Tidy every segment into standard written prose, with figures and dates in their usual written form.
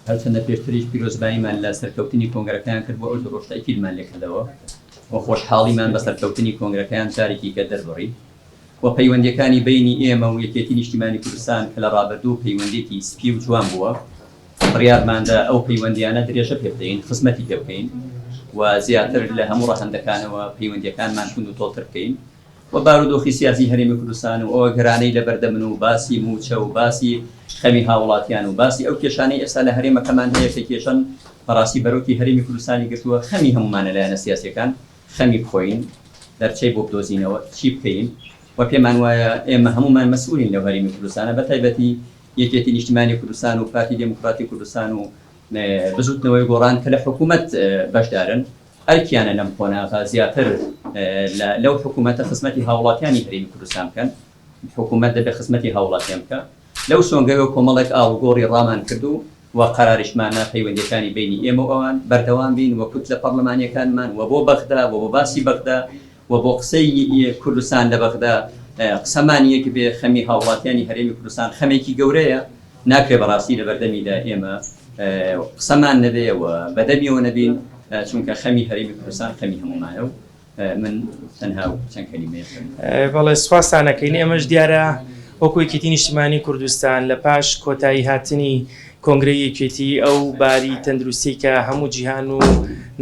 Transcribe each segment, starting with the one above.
هەرچەندە پێشتریش پیرۆزباییمان لە سەرکەوتنی کۆنگرەکەیان کرد بۆ ئەو ڕۆژ تەئکیدمان لێکردەوە و خۆشحاڵیمان بە سەرکەوتنی کۆنگرەکەیان جارێکی کە دەربڕی و پەیوەندیەکانی بەینی ئێمە و یەکێتی نیشتیمانی کوردستان کە لە ڕابردوو پەیوەندیەکی سپی و جوان بووە بڕیارماندا ئەو پەیوەندیانە درێژە پێ بدەین خزمەتی پێ بکەین و زیاتر لە هەموو ڕەهەندەکانەوە پەیوەندیەکانمان توند و تۆڵتر بکەین و بارودۆخی سیاسی هەرێمی کوردستان و ئەو ئەگەرانەی لەبەردەمن و باسی مووچە و باسی خەمی هاوڵاتیان و باسی ئەو کێشانەی ئێستا لە هەرێمەکەمان هەیە کە کێشەن بەڕاستی بەرۆکی هەرێمی کوردستانی گرتووە خەمی هەموومانە لایەنە سیاسیەکان خەمی بخۆین دەرچەی بۆ بدۆزینەوە چی بکەین و پێمان وایە ئێمە هەموومان مەسئولین لەو هەرێمی کوردستانە بەتایبەتی یەکێتی نیشتیمانی کوردستان و پارتی دێموکڕاتی کوردستان و بزوتنەوەی گۆڕان کە لە حکوومەت بەشدارن ئەرکیانە لەم قۆناغە زیاتر لە لەو حکوومەتە خزمەتی هاوڵاتیانی هەرێمی کوردستان بکەن. حکوومەت دەبێ خزمەتی هاوڵاتیان بکا. لەو سۆنگەوە کۆمەڵێک ئاڵوگۆڕی ڕامان کرد و و قەراریشمانە پەیوەندییەکانی بەینی ئێمە و ئەوان بەردەوام بین و کوتلە پەڕلەمانییەکانمان و بۆ بەغدا و بۆ باسی بەغدا و بۆ قسەی کوردستان لە بەغدا قسەمان یەک بێ. خەمی هاوڵاتیانی هەرێمی کوردستان خەمێکی گەورەیە. ناکرێ بەڕاستی لەبەردەمیدا ئێمە قسەمان نەبێ و بەدەمیەوە نەبین، چونکە خەمی هەرێمی کوردستان خەمی هەموومانە و من تەنها چەند کەلیمەیەک. بەڵێ سوپاستان ئەکەین. ئێمەش دیارە وەکو یەکێتی نیشتیمانی کوردستان لە پاش کۆتایی هاتنی کۆنگرەی یەکێتی ئەو باری تەندروستی کە هەموو جیهان و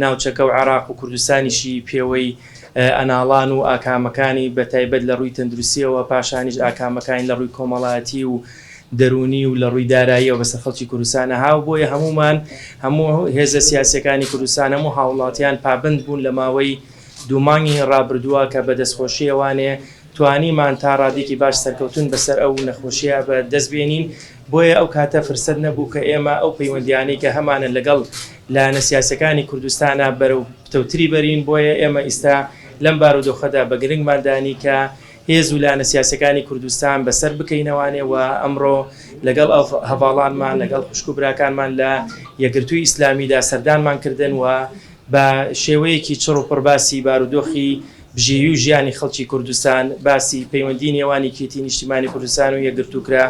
ناوچەکە و عێراق و کوردستانیشی پێوەی ئەناڵان و ئاکامەکانی بە تایبەت لە ڕووی تەندروستیەوە پاشانیش ئاکامەکانی لە ڕووی کۆمەڵایەتی و دەروونی و لە ڕووی داراییەوە بەسەر خەڵکی کوردستانە هاو بۆیە هەموومان هەموو هێزە سیاسیەکانی کوردستان هەموو هاوڵاتیان پابەند بوون لە ماوەی دوو مانگی ڕابردووە کە بە دەستخۆشیەوانێ توانیمان تا ڕادێکی باش سەرکەوتن بەسەر ئەو نەخۆشیە بە دەست بێنین بۆیە ئەو کاتە فرسەت نەبوو کە ئێمە ئەو پەیوەندیانەی کە هەمانە لەگەڵ لایەنە سیاسەکانی کوردستانە بەرەو پتەوتری بەرین بۆیە ئێمە ئیستا لەم بارودۆخەدا بە گرنگمان دانی کە هێز و لایەنە سیاسیەکانی کوردستان بەسەر بکەینەوانێ و ئەمڕۆ لەگەڵ هەڤاڵانمان لەگەڵ خوشک و براکانمان لە یەکگرتووی ئیسلامیدا سەردانمان کردن و بە شێوەیەکی چڕ و پڕ باسی بارودۆخی بژێوی و ژیانی خەڵکی کوردستان باسی پەیوەندی نێوان یەکێتی نیشتیمانی کوردستان و یەکگرتوو کرا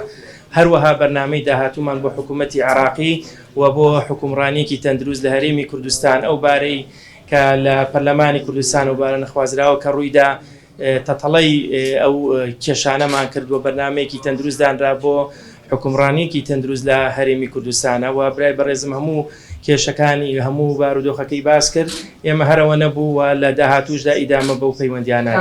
هەروەها بەرنامەی داهاتوومان بۆ حکوومەتی عێراقی و بۆ حوکمڕانییەکی تەندروست لە هەرێمی کوردستان ئەو بارەی کە لە پەرلەمانی کوردستان و بارە نەخوازراوە کە ڕوویدا تەتەڵەی ئەو کێشانەمان کرد و بەرنامەیەکی تەندروست دانرا بۆ حوکمڕانییەکی تەندروست لە هەرێمی کوردستانە و برای بەڕێزم هەموو کێشەکانی هەموو بارودۆخەکەی باس کرد ئێمە هەرەوە نەبوو و لە داهاتووشدا ئیدامە بەو پەیوەندیانە.